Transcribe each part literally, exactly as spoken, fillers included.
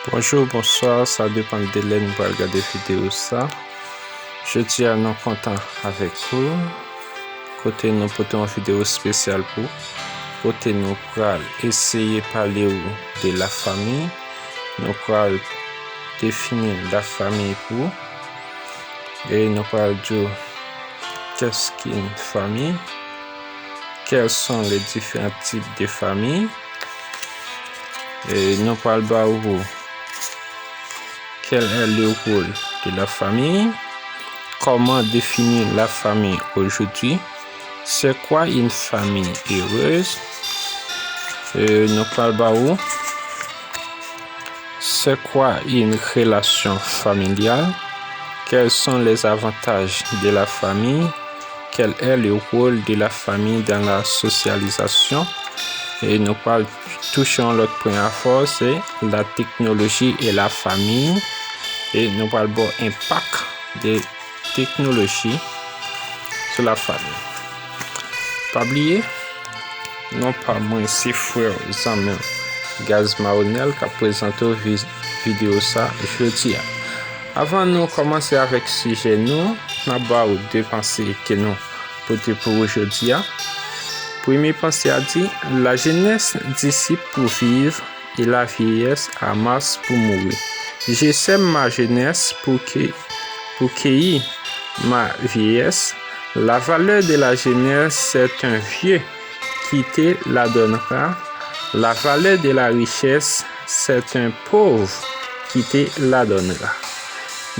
Bonjou, bonswa, sa depann de lè nou pral gade videyo sa. Jodi a, nou kontan avèk ou, kote nou pote yon videyo espesyal pou ou, kote nou pral eseye pale ou de lafanmi, nou pral defini lafanmi pou ou, e nou pral di w qu'est-ce qu'une famille, quels sont les différents types de famille, e nou pral ba ou quel est le rôle de la famille, comment définir la famille aujourd'hui, c'est quoi une famille heureuse, e nou pral ba ou c'est quoi une relation familiale, quels sont les avantages de la famille, quel est le rôle de la famille dans la socialisation, e nou pral touche yon lòt pwen afò, se la technologie et la famille, e nou pral ba w enpak de teknoloji sou lafanmi. Pa bliye, non pa mwen se frè w, zanmi w, Gaz Maronel k ap prezante w vi-, videyo sa jodi a. Avan nou kòmanse avèk sijè nou, n ap ba w de panse ke nou pote pou ou jodi a. Premye panse a di, la jeunesse disciple pour vivre et la vieillesse amasse pour mourir. Je sème ma jeunesse pour que, pour cueillir ma vieillesse. La valeur de la jeunesse, c'est un vieux qui te la donnera. La valeur de la richesse, c'est un pauvre qui te la donnera.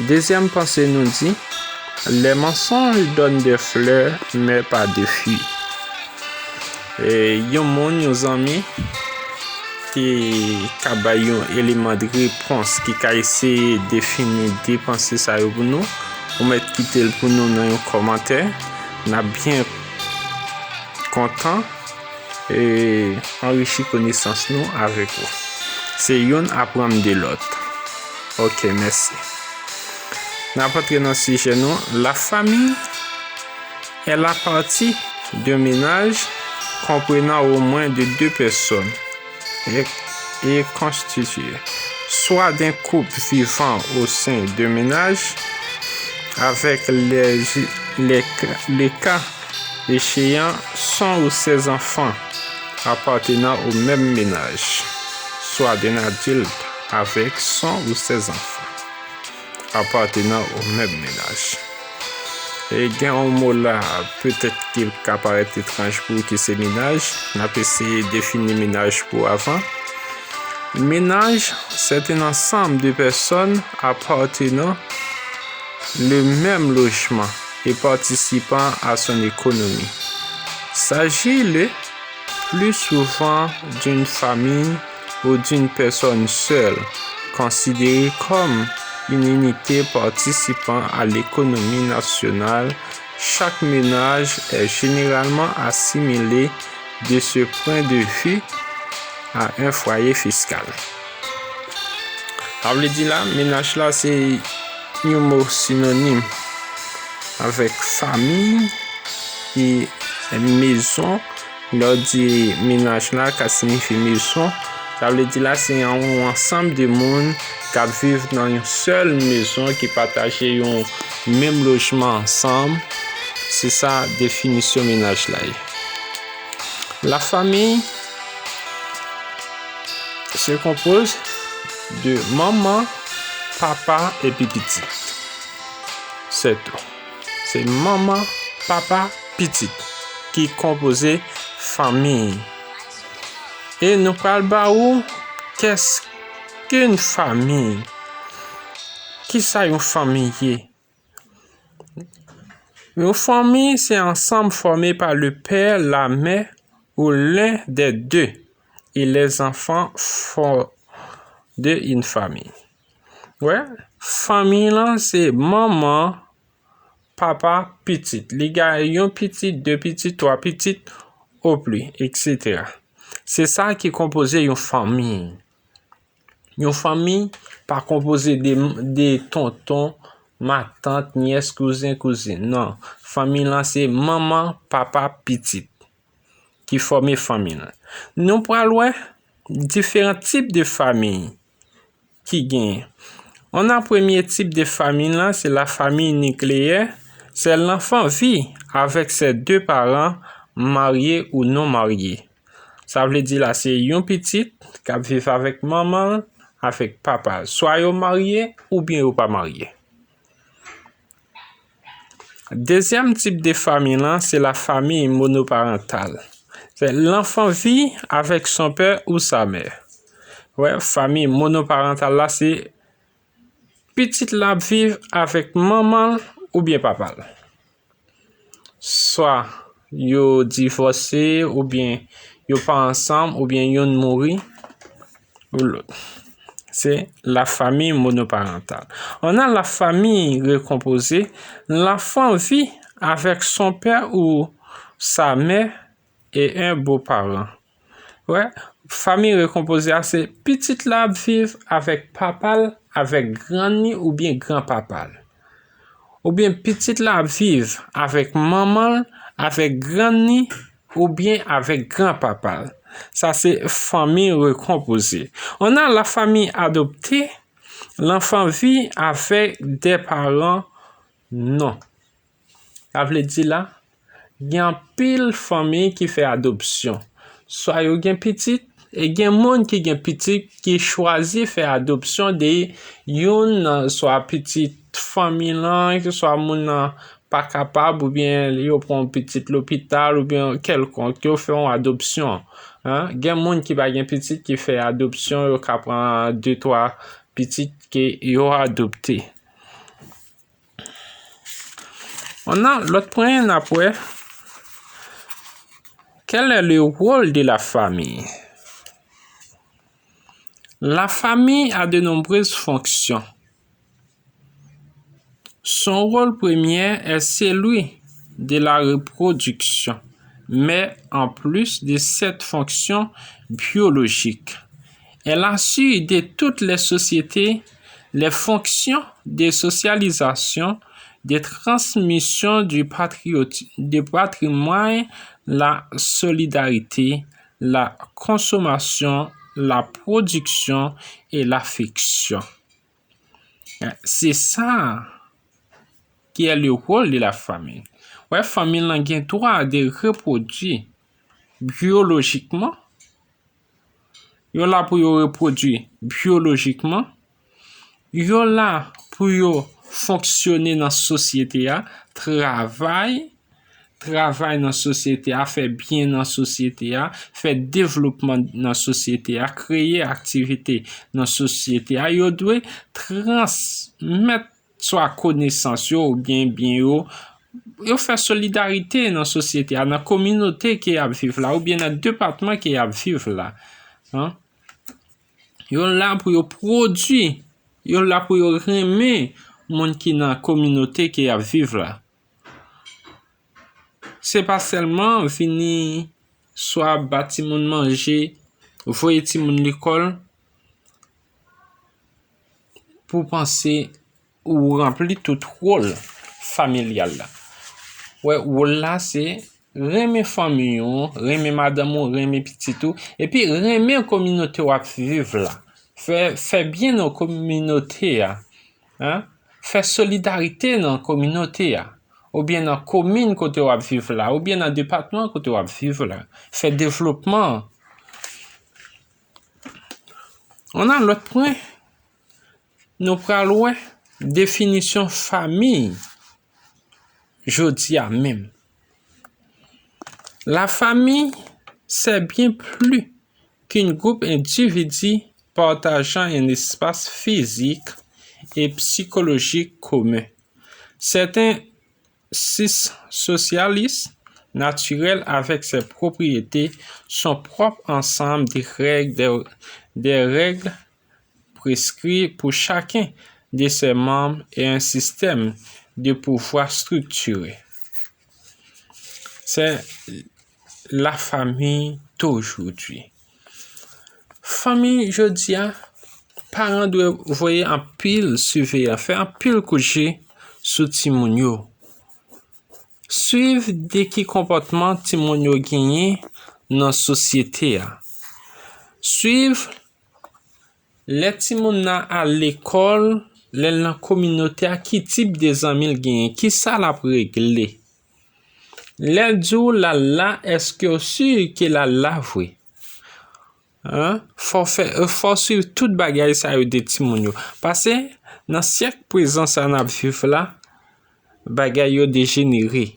Dezyèm panse nou di, les mensonges donnent des fleurs, mais pas de fruits. E, yon moun, yon zanmi, ki ka bay yon eleman de repons, ki ka eseye defini de panse sa yo pou nou, ou mèt kite l pou nou nan yon kòmantè. N ap byen kontan, e, anrichi konesans nou avèk ou. Se youn aprann de lòt. Ok, mèsi. N ap antre nan sijè nou. La famille est la partie d'un ménage comprenant au moins de deux personnes et, et constituée soit d'un couple vivant au sein d'un ménage avec les, les, les cas échéants, son ou ses enfants appartenant au même ménage, soit d'un adulte avec son ou ses enfants appartenant au même ménage. E gen yon mo la, petèt ki ka parèt etranj pou ou, ki se menaj. N ap eseye defini menaj pou avan. Menaj, c'est un ensemble de personnes appartenant le même logement et participant à son économie. S'agit le plus souvent d'une famille ou d'une personne seule, considérée comme une unité participant à l'économie nationale. Chaque ménage est généralement assimilé de ce point de vue à un foyer fiscal. Sa vle di la, menaj la se yon mo sinonim avèk fanmi e mezon. Lè w di menaj la, ka siyifi mezon, sa vle di la se yon ansanm de moun k ap viv nan yon sèl mezon, ki pataje yon menm lojman ansanm. Se sa definisyon menaj la ye. La famille se compose de manman, papa epi pitit. Se tou. Se manman, papa, pitit ki konpoze fanmi. E nou pral ba ou qu'est-ce qu'une famille. Kisa yon fanmi ye? Yon fanmi se ansanm fòme pa le pè, la mè ou len dè de, e les enfants font de une famille. Wè, fanmi lan se manman, papa, pitit. Li gen yon pitit, de pitit, twa pitit, o pli, etsetera. Se sa ki konpoze yon fanmi. Yon fanmi pa konpoze de, de tonton, matant, nyès, kouzen, kouzin. Non. Fanmi lan se manman, papa, pitit ki fòme fanmi lan. Nou pral wè diferan tip de fanmi. ki genyen. On a premye tip de fami lan, se la fami nikleyè, se l'enfant vit avec ses deux parents, mariés ou non mariés. Sa vle di la, se yon pitit k ap viv avèk manman l, avèk papa l. Swa yo marye, oubyen yo pa marye. Dezyèm tip de fami lan, se la fami monoparantal. Se l'enfant vit avec son père ou sa mère. Wè, fami monoparantal la, se pitit la ap viv avèk manman l oubyen papa l. Swa yo divòse, oubyen yo pa ansanm, oubyen youn mouri, ou lòt. Se la fami monoparantal. On a la fami rekonpoze, l'enfant vit avec son père ou sa mère et un beau-parent. Wè, fami rekonpoze a, se pitit la ap viv avèk papa l, avèk grann li oubyen granpapa l. Oubyen pitit la ap viv avèk manman l, avèk grann li oubyen avèk granpapa l. Sa se fami rekonpoze. On a la fami adopte, l'enfant vit avec des parents non. Sa vle di la, gen anpil fanmi ki fè adopsyon. Swa yo gen pitit, e gen moun ki gen pitit ki chwazi fè adopsyon de youn nan swa pitit fanmi lan, swa moun nan pa kapab, oubyen yo pran yon pitit lopital, oubyen kèlkonk, yo fè yon adopsyon. Gen moun ki pa gen pitit ki fè adopsyon, yo ka pran de, twa pitit ke yo adopte. On a lòt pwen n ap wè. Quel est le rôle de la famille? La famille a de nombreuses fonctions. Son rôle premier est celui de la reproduction, mais en plus de cette fonction biologique, elle assure de toutes les sociétés les fonctions de socialisation, de transmission du patriotisme, de patrimoine, la solidarité, la consommation, la production et l'affection. Se sa ki est le rôle de la famille. Wè, fanmi lan gen dwa de repwodui byolojikman. Yo la pou yo repwodui byolojikman. Yo la pou yo fonksyone nan sosyete a, travay, travay nan sosyete a, fè byen nan sosyete a, fè devlopman nan sosyete a, kreye aktivite nan sosyete a. Yo dwe transmèt swa konesans yo oubyen byen yo, yo fè solidarite nan sosyete a, nan kominote ke y ap viv la, oubyen nan depatman ke y ap viv la. Yo la pou yo pwodui, yo la pou yo renmen moun ki nan kominote ke y ap viv la. Se pa sèlman vini swa ba timoun manje, voye timoun lekòl, pou panse ou ranpli tout wòl familyal la. Wè, wòl la se renmen fanmi w, renmen madanm ou, renmen pitit ou, epi renmen kominote w ap viv la. Fè, fè byen nan kominote a. Fè solidarite nan kominote a, oubyen nan komin kote w ap viv la, oubyen nan depatman kote w ap viv la. Fè devlopman. On a lòt pwen, nou pral wè definisyon fanmi jodi a menm. La famille, c'est bien plus qu'un groupe d'individus partageant un espace physique et psychologique commun. C'est un sus socialis naturel avec ses propriétés, son propre ensemble de règles, de, de règles prescrites pour chacun de ses membres et un système de pouvoir structuré. C'est la famille d'aujourd'hui. Fanmi jodi a, paran dwe voye anpil siveyans, fè anpil kout je sou timoun yo. Swiv de ki konpòtman timoun yo genyen nan sosyete a. Swiv Lè timoun nan al lekòl, lè l nan kominote a, ki tip de zanmi l genyen? Kisa l ap regle? Lè l di w l al la, èske w si ke l al la vre? Hein? Fò w fè, fò w swiv tout bagay sa yo de timoun yo. Paske nan syèk prezan sa n ap viv la, bagay yo dejenere.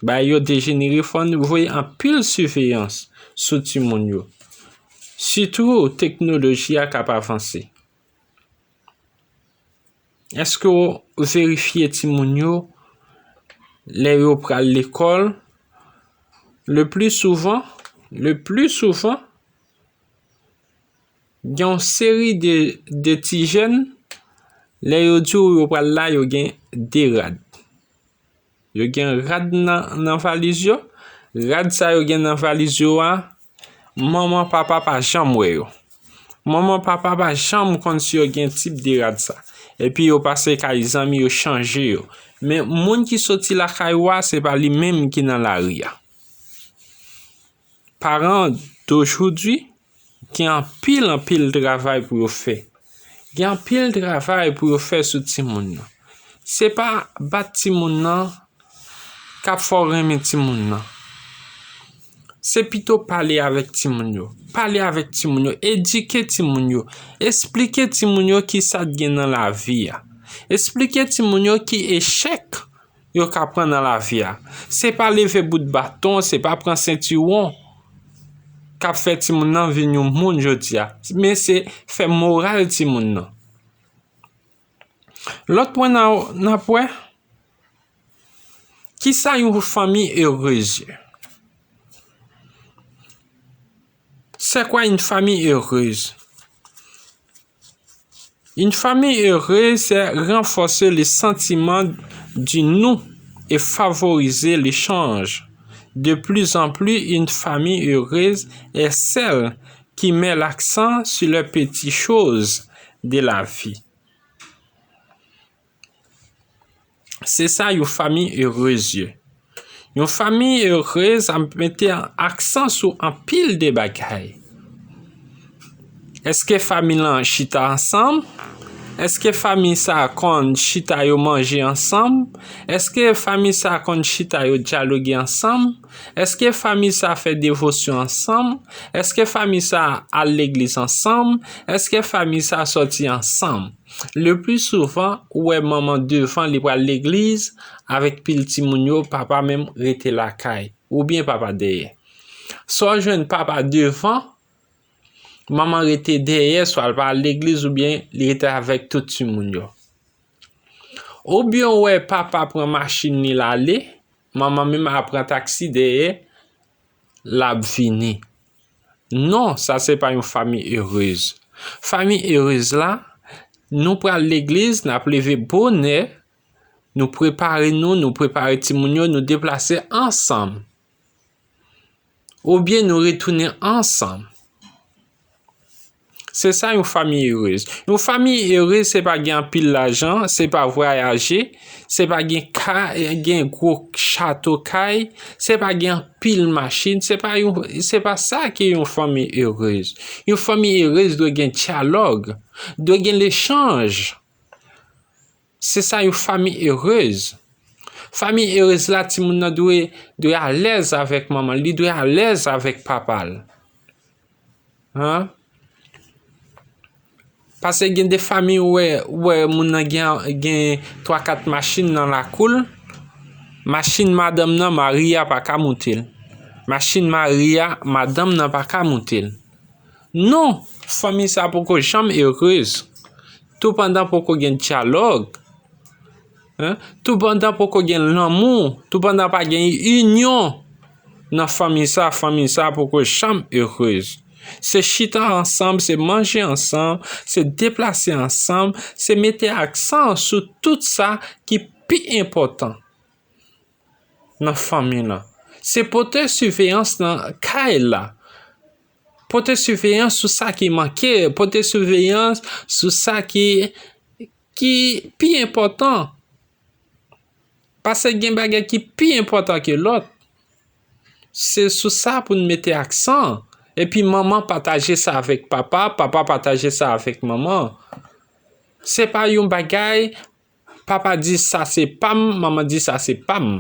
Bagay yo dejenere, fò n voye anpil siveyans sou timoun yo. Sitou teknoloji a k ap avanse. Èske w verifye timoun yo lè yo pral lekòl? Le pli souvan, le pli souvan, gen yon seri de, de ti jèn, lè yo di w yo pral la, yo gen de rad. Yo gen rad nan, nan valiz yo. Rad sa yo gen nan valiz yo a, manman, papa pa janm wè yo. Manman, papa pa janm konn si yo gen tip de rad sa. Epi yo pase kay zanmi yo chanje yo. Men moun ki soti lakay ou a, se pa li menm ki nan lari a. Paran dojodi gen anpil, anpil travay pou yo fè. Gen anpil travay pou yo fè sou timoun nan. Se pa bat timoun nan k ap fè w renmen timoun nan. Se pito pale avèk timoun yo. Pale avèk timoun yo. Edike timoun yo. Esplike timoun yo ki sa t gen nan lavi a. Esplike timoun yo ki echèk yo ka pran nan lavi a. Se pa leve bout baton, se pa pran sentiwon k ap fè timoun nan vin yon moun jodi a. Men se fè moral timoun nan. Lòt pwen nan, n ap wè, kisa yon fanmi erez ye? C'est quoi une famille heureuse? Une famille heureuse, c'est renforcer le sentiment du nous et favoriser l'échange. De plus en plus, une famille heureuse est celle qui met l'accent sur les petites choses de la vie. Se sa yon fanmi erez ye. Yon fanmi erez ap mete aksan sou anpil de bagay. Èske fanmi lan chita ansanm? Èske fanmi sa konn chita yo manje ansanm? Èske fanmi sa konn chita yo dyaloge ansanm? Èske fanmi sa fè devosyon ansanm? Èske fanmi sa al legliz ansanm? Èske fanmi sa sòti ansanm? Le pli souvan, ou wè manman devan, li pral legliz avèk pil timoun yo, papa menm rete lakay, oubyen papa dèyè. Swa w jwenn papa devan, manman rete dèyè, swa l pa al legliz, oubyen li rete avèk tout timoun yo. Oubyen w wè papa pran machin li l ale, manman menm ap pran taksi dèyè, l ap vini. Non, sa se pa yon fanmi erez. Fanmi erez la, nou pral legliz, n ap leve bonè, nou prepare nou, nou prepare timoun yo, nou deplase ansanm. Oubyen nou retounen ansanm. Se sa yon fanmi erez. Yon fanmi erez, se pa gen anpil lajan, se pa vwayaje, se pa gen ka, gen gwo chato kay, se pa gen anpil machin, se pa yon, se pa sa ki yon fanmi erez. Yon fanmi erez dwe gen dyalòg, dwe gen lechanj. Se sa yon fanmi erez. Fanmi erez la, timoun nan dwe, dwe alèz avèk manman l, li dwe alèz avèk papa l. Hein? Paske gen de fanmi ou wè, ou wè moun nan gen, gen twa kat machin nan lakou l. Machin madanm nan, mari a pa ka moute l. Machin mari a, madanm nan pa ka moute l. Non, fanmi sa poko janm erez. Toupandan poko gen dyalòg, hein, toupandan poko gen lanmou, toupandan pa gen inyon nan fanmi sa, fanmi sa poko janm erez. Se chita ansanm, se manje ansanm, se deplase ansanm, se mete aksan sou tout sa ki pi enpòtan nan fanmi lan. Se pote siveyans nan kay la. Pote siveyans sou sa ki manke, pote siveyans sou sa ki, ki pi enpòtan. Paske gen bagay ki pi enpòtan ke lòt. Se sou sa pou n mete aksan. Epi manman pataje sa avèk papa, papa pataje sa avèk manman. Se pa yon bagay, papa di sa se pa m, manman di sa se pa m.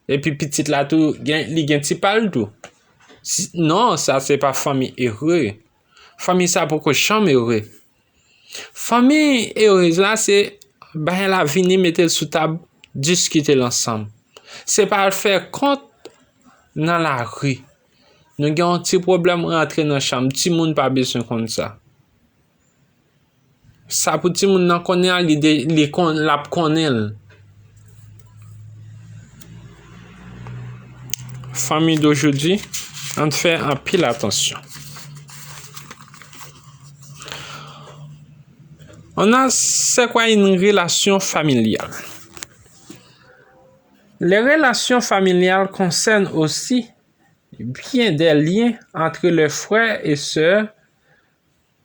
Epi pitit la tou, gen, li gen ti pa l tou. Si, non, sa se pa fanmi ere. Fanmi sa poko janm ere. Fanmi erez la, se bay la vini, mete l sou tab, diskite l ansanm. Se pa al fè kont nan lari. Nou gen yon ti pwoblèm, rantre nan chanm. Timoun pa bezwen konn sa. Sa pou timoun nan konnen an, li de, li konn, l ap konnen l. Famille d'aujourd'hui, ann fè anpil atansyon. On a, c'est quoi une relation familiale? Les relations familiales concernent aussi bien des liens entre les frères et sœurs,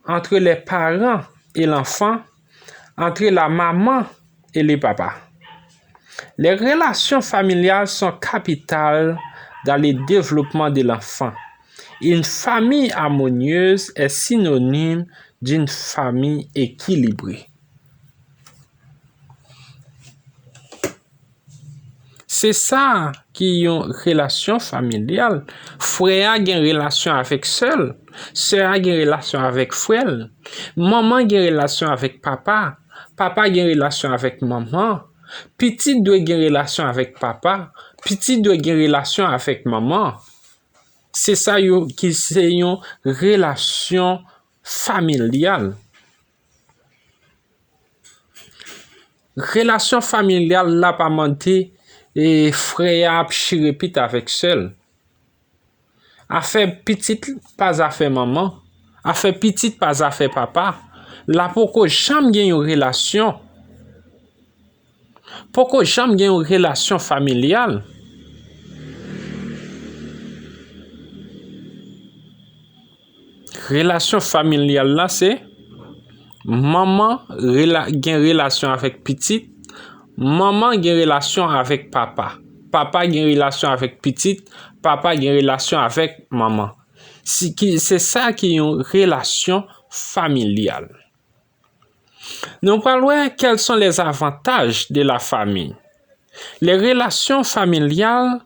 entre les parents et l'enfant, entre la maman et le papa. Les relations familiales sont capitales dans le développement de l'enfant. Une famille harmonieuse est synonyme d'une famille équilibrée. Se sa ki yon relasyon familyal. Frè a gen relasyon avèk sè l. Sè a gen relasyon avèk frè l. Manman gen relasyon avèk papa. Papa gen relasyon avèk manman. Pitit dwe gen relasyon avèk papa. Pitit dwe gen relasyon avèk manman. Se sa yo ki se yon relasyon familyal. Relasyon familyal la pa mande, e, frè a ap chire pit avèk sè l. Afè pitit pa zafè manman. Afè pitit pa zafè papa. La poko janm gen yon relasyon. Poko janm gen yon relasyon familyal. Relasyon familyal la se manman rela-, gen relasyon avèk pitit, manman gen relasyon avèk papa, papa gen relasyon avèk pitit, papa gen relasyon avèk manman. Si ki, se sa ki yon relasyon familyal. Nou pral wè quels sont les avantages de la famille. Les relations familiales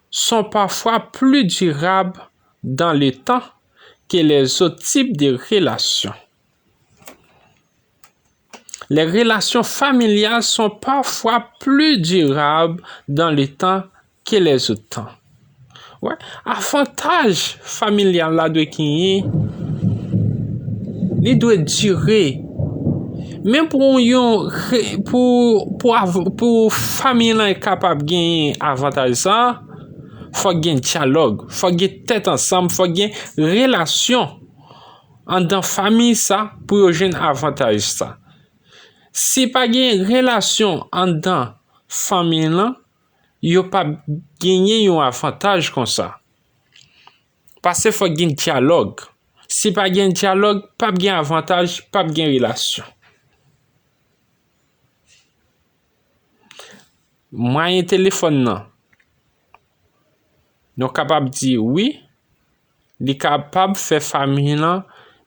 sont parfois plus durables dans le temps que les autres types de relations. Les relations familiales sont parfois plus durables dans le temps que les autres temps. Wè, avantaj familyal la dwe genyen, li dwe dire. Men pou yon re-, pou, pou av-, pou fanmi lan kapab genyen avantaj sa, fòk gen dyalòg, fòk gen tèt ansanm, fòk gen relasyon anndan fanmi sa pou yo jwenn avantaj sa. Si pa gen relasyon anndan fanmi lan, yo p ap genyen yon avantaj konsa. Paske fòk gen dyalòg. Si pa gen dyalòg, p ap gen avantaj, p ap gen relasyon. Mwayen telefòn nan, nou kapab di wi, li kapab fè fanmi lan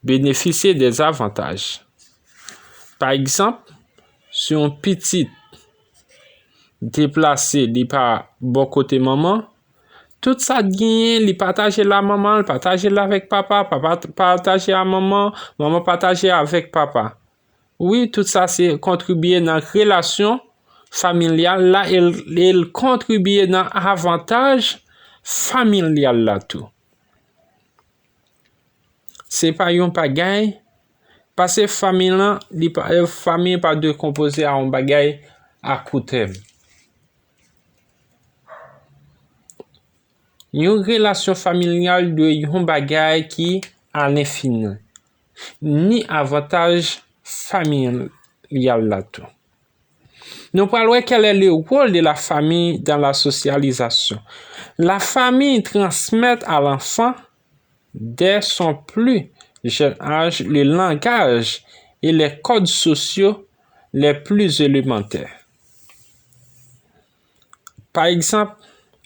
benefisye de zavantaj. Pa egzanp, si yon pitit deplase, li pa bò kote manman, tout sa l genyen, li pataje l a manman, li pataje l avèk papa, papa t-, pataje a manman, manman pataje avèk papa. Wi, tout sa se kontribye nan relasyon familyal la, e l, e l kontribye nan avantaj familyal la tou. Se pa yon bagay, paske fanmi lan, li pa, eh, fanmi pa dwe konpoze a yon bagay a kou tèm. Yon relasyon familyal dwe yon bagay ki a lenfini, ni avantaj familyal la tou. Nou pral wè quel est le rôle de la famille dans la socialisation. La famille transmet à l'enfant dès son plus jeune âge le langage et les codes sociaux les plus élémentaires. Pa egzanp,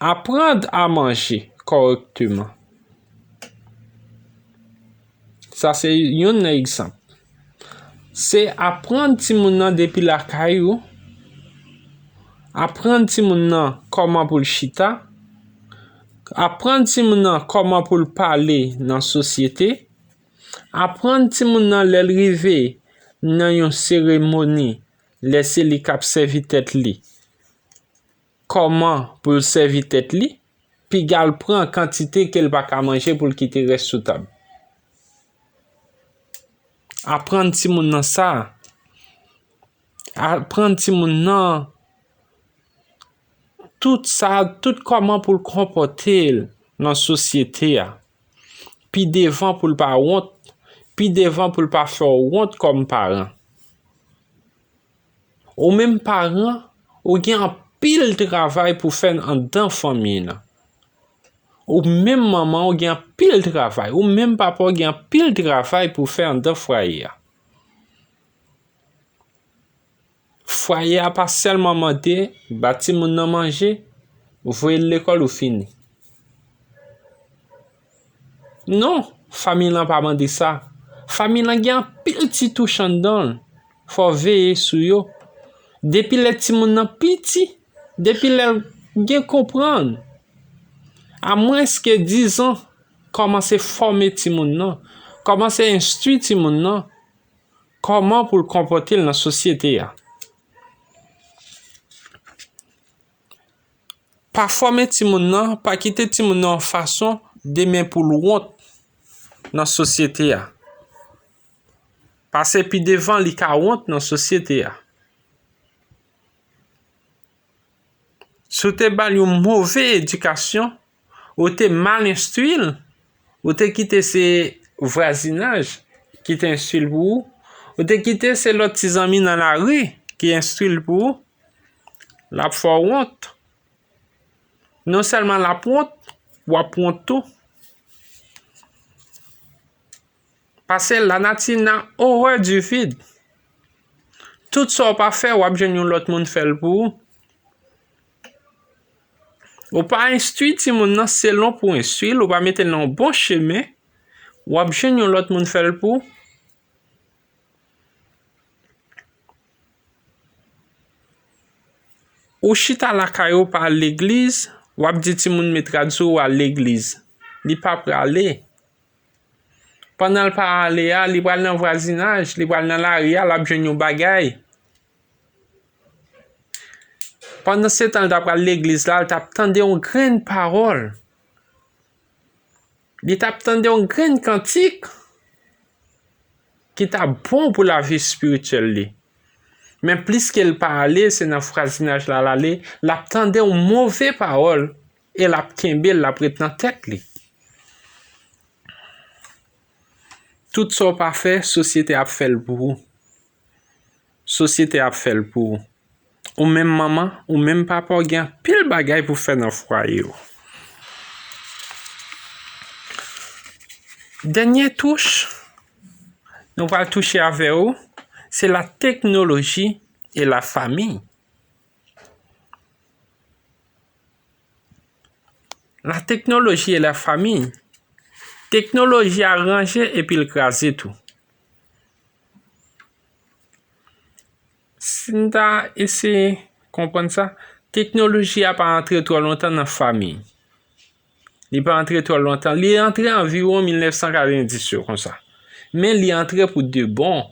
apprendre à manger correctement. Sa se youn nan egzanp. Se aprann timoun nan depi lakay ou. Aprann timoun nan kòman pou l chita. Aprann timoun nan kòman pou l pale nan sosyete. Aprann timoun nan lè l rive nan yon seremoni, lè se li k ap sèvi tèt li, kòman pou l sèvi tèt li, piga l pran kantite ke l pa ka manje pou l kite rès sou tab. Aprann timoun nan sa. Aprann timoun nan tout sa, tout kòman pou l konpòte l nan sosyete a. Pi devan pou l pa wont, pi devan pou l pa fè w wont kòm paran. Ou menm paran, ou gen anpil travay pou fè anndan fanmi nan. Ou menm manman, ou gen anpil travay. Ou menm papa, ou gen anpil travay pou fè anndan fwaye a. Fwaye a pa sèlman mande, ba timoun nan manje, voye l lekòl, ou fini. Non, fanmi lan pa mande sa. Fanmi lan gen anpil ti touch anndan l. Fò w veye sou yo. Depi lè timoun nan piti, depi lè l gen konprann, a mwens ke diz an, kòmanse fòme timoun nan, kòmanse enstwi timoun nan, kòman pou l konpòte l nan sosyete a. Pa fòme timoun nan, pa kite timoun nan yon fason demen pou l wont nan sosyete a. Pase pi devan, li ka wont nan sosyete a. Si w te ba l yon move edikasyon, ou te mal enstwi l, ou te kite se vwazinaj ki te enstwi l pou ou, ou te kite se lòt ti zanmi nan lari ki enstwi l pou ou, l ap fè w wont. Non sèlman l ap wont, w ap wont tou. Paske lanati nan horreur du vide. Tout sa w pa fè, w ap jwenn yon lòt moun fè l pou ou. Ou pa enstwi timoun nan selon pou w enstwi l, ou pa mete l nan yon bon chemen, w ap jwenn yon lòt moun fè l pou ou. Ou chita lakay ou, pa al legliz, w ap di timoun met rad sou ou al legliz. Li pa prale. Pandan l pa ale a, li pral nan vwazinaj, li pral nan lari a, l ap jwenn yon bagay. Pandan se tan l t ap pral legliz la, l t ap tande yon grenn pawòl. Li t ap tande yon grenn kantik ki t ap bon pou lavi espirityèl li. Men plis ke l pa ale, se nan vwazinaj la l ale, l ap tande yon move pawòl e l ap kenbe l, l ap ret nan tèt li. Tout sa w pa fè, sosyete ap fè l pou ou. Sosyete ap fè l pou ou. Ou menm manman, ou menm papa, w gen anpil bagay pou fè nan fwaye w. Dènye touch nou pral touche avè w, se la teknoloji e la fami. La teknoloji e la fami. Teknoloji a ranje epi l kraze tou. Si n ta eseye konprann sa, teknoloji a pa antre twò lontan nan fami. Li pa antre twò lontan. Li antre anviwon mil nèf san katrevenndis yo konsa. Men li antre pou de bon.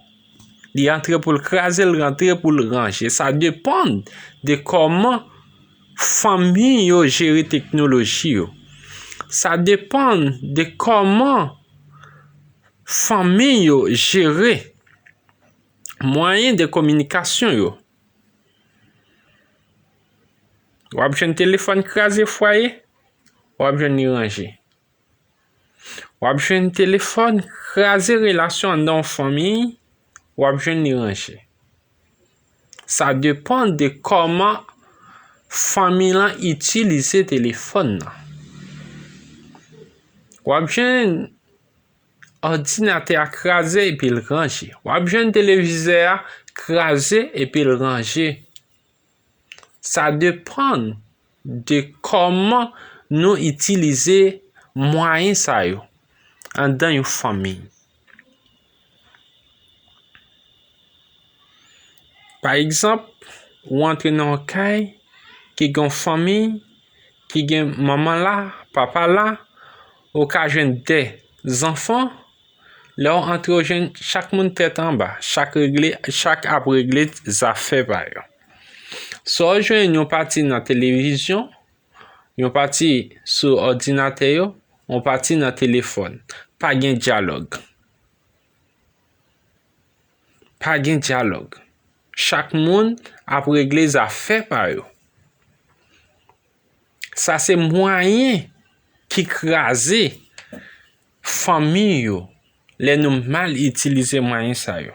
Li antre pou l kraze, li antre pou l ranje. Sa depann de kòman fanmi yo jere teknoloji yo. Sa depann de kòman fanmi yo jere mwayen de kominikasyon yo. W ap jwenn telefòn kraze fwaye, w ap jwenn li ranje. W ap jwenn telefòn kraze relasyon anndan yon fanmi, w ap jwenn li ranje. Sa depann de kòman fanmi lan itilize telefòn nan. W ap jwenn òdinatè a kraze epi l ranje. W ap jwenn televizè a kraze epi l ranje. Sa depann de kòman nou itilize mwayen sa yo anndan yon fanmi. Pa egzanp, ou antre nan yon kay ki gen yon fanmi, ki gen manman la, papa la, ou ka jwenn de zanfan, lè w antre, ou jwenn chak moun tèt anba, chak regle, chak ap regle zafè pa yo. Sa w jwenn yon pati nan televizyon, yon pati sou òdinatè yo, yon pati nan telefòn. Pa gen dyalòg. Pa gen dyalòg. Chak moun ap regle zafè pa yo. Sa se mwayen ki kraze fanmi yo lè nou mal itilize mwayen sa yo.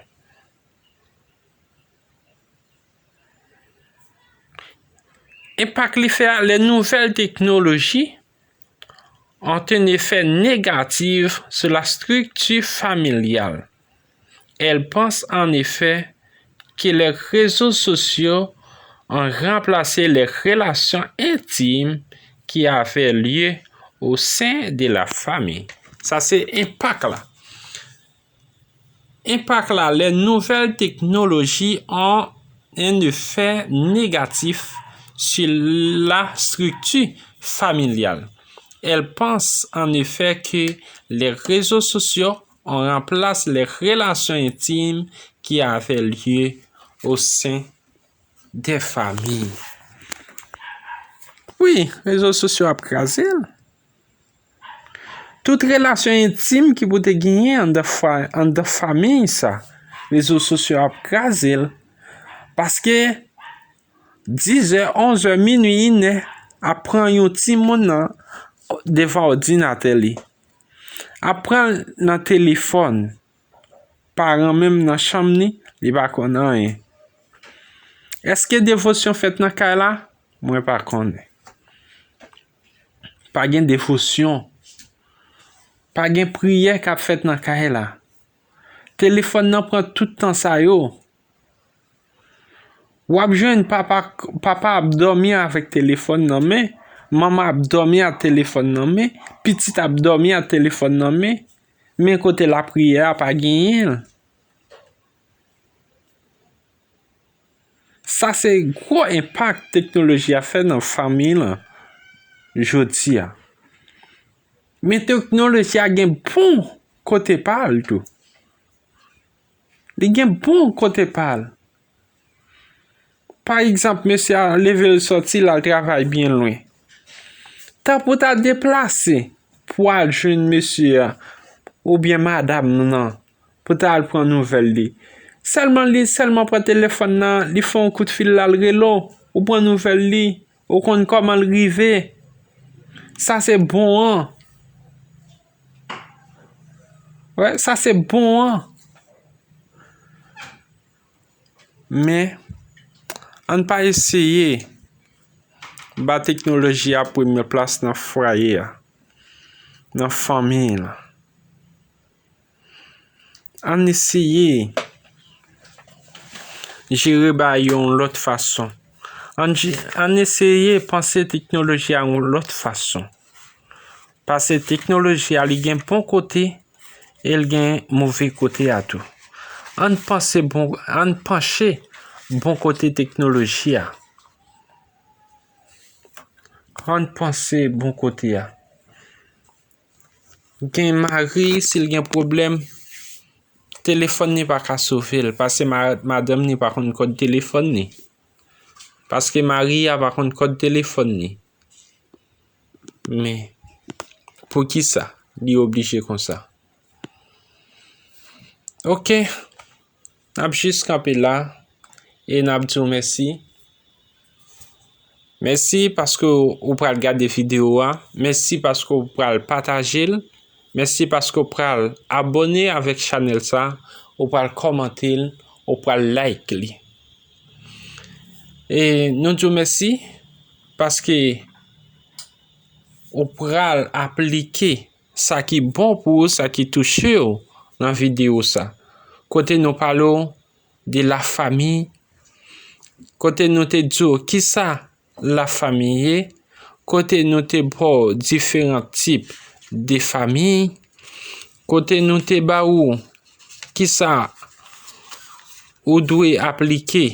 Enpak li fè a, les nouvelles technologies ont un effet négatif sur la structure familiale. Elle pense en effet que les réseaux sociaux ont remplacé les relations intimes qui avaient lieu au sein de la famille. Sa se enpak la. Enpak la, les nouvelles technologies ont un effet négatif sur la structure familiale. Elle pense en effet que les réseaux sociaux ont remplacé les relations intimes qui avaient lieu au sein des familles. Wi, rezo sosyo ap kraze l. Tout relasyon entim ki pou te genyen anndan fa-, anndan fanmi sa, rezo sosyo ap kraze l. Paske dizè, onzè, minui, inè ap pran yon timoun nan devan òdinatè li. Ap pran l nan telefòn. Paran menm nan chanm li, li pa konn anyen. Èske devosyon fèt nan kay la? Mwen pa konnen. Pa gen devosyon. Pa gen priyè k ap fèt nan kay la. Telefòn nan pran tout tan sa yo. W ap jwenn papa, papa ap dòmi avèk telefòn nan men, manman ap dòmi ak telefòn nan men, pitit ap dòmi ak telefòn nan men, men kote lapriyè a pa genyen l. Sa se gwo enpak teknoloji a fè nan fanmi lan jodi a. Men teknoloji a gen bon kote pa l tou. Li gen bon kote pa l. Pa egzanp, mesye a leve l sòti, l al travay byen lwen. Tan pou ta deplase pou al jwenn mesye a oubyen madanm nan pou ta al pran nouvèl li. Sèlman li sèlman pran telefòn nan, li fè yon kout fil la, l rele w, ou pran nouvèl li, ou konn kòman l rive. Sa se bon an. Wè, sa se bon an. Men, ann pa eseye ba teknoloji a premye plas nan fwaye a, nan fanmi la. Ann eseye jere bagay yo yon lòt fason. Ann je-, ann eseye panse teknoloji a yon lòt fason. Paske teknoloji a, li gen bon kote e l gen move kote a tou. Ann panse bon, ann panche bon kote teknoloji a. Ann panse bon kote a. Gen mari, si l gen pwoblèm, telefòn li pa ka sove l, paske ma-, madanm li pa konn kòd telefòn li. Paske mari a pa konn kòd telefòn li. Men, poukisa li oblije konsa? Oke, n ap jis kanpe la e n ap di w mèsi. Mèsi paske w pral gade videyo a. Mèsi paske w pral pataje l. Mèsi paske w pral abòne avèk chanèl sa. Ou pral kòmante l. Ou pral like li. E nou di w mèsi paske ou pral aplike sa ki bon pou ou, sa ki touche w nan videyo sa. Kote nou pale w de lafanmi, kote nou te di w kisa lafanmi ye, kote nou te ba w diferan tip de fanmi, kote nou te ba ou kisa ou dwe aplike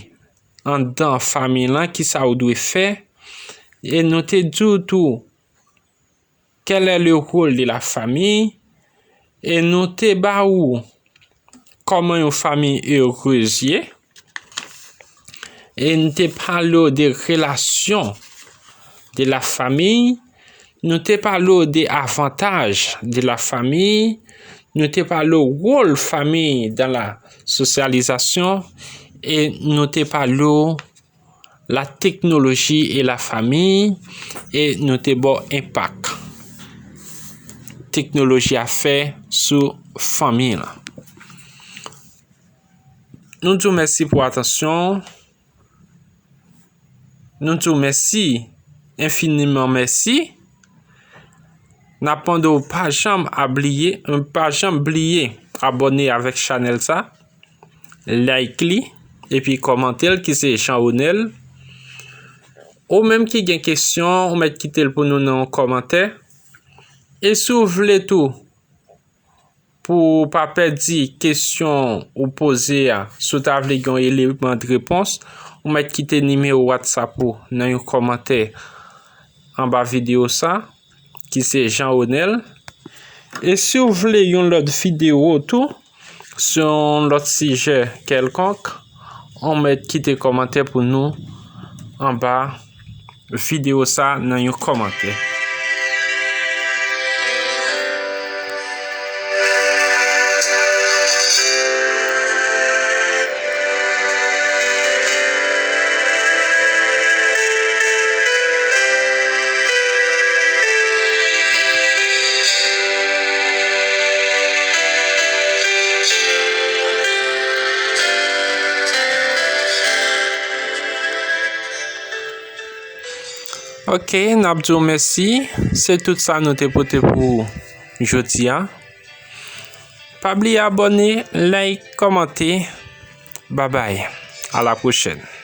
anndan fanmi lan, kisa ou dwe fè. E nou te di w tou, quel est le rôle de la famille? E nou te ba ou kòman yon fanmi erez ye. E nou te pale w de relasyon de la fanmi. Nou te pale w de avantaj de la fanmi. Nou te pale w wòl fanmi dan la sosyalizasyon. E nou te pale w la technologie et la famille, e nou te ba w enpak teknoloji a fè sou fanmi lan. Nou di w mèsi pou atansyon. Nou di w mèsi, enfiniman mèsi. N ap mande w pa janm abliye, pa janm bliye abòne avèk chanèl sa, like li, epi kòmante l ki se Jean Ronel. Ou menm ki gen kesyon, ou mèt kite l pou nou nan yon kòmantè. E si w vle tou, pou w pa pèdi kesyon ou poze a, si w ta vle gen yon eleman de repons, ou mèt kite nimewo WhatsApp ou nan yon kòmantè anba videyo sa, ki se Jean Ronel. E si w vle yon lòt videyo tou, sou yon lòt sijè kèlkonk, ou mèt kite kòmantè pou nou anba videyo sa nan yon kòmantè. Ok, n ap di w mèsi. Se tout sa nou te pote pou jodi a. Pa bliye abòne, like, kòmante. Babay. A la pwochèn.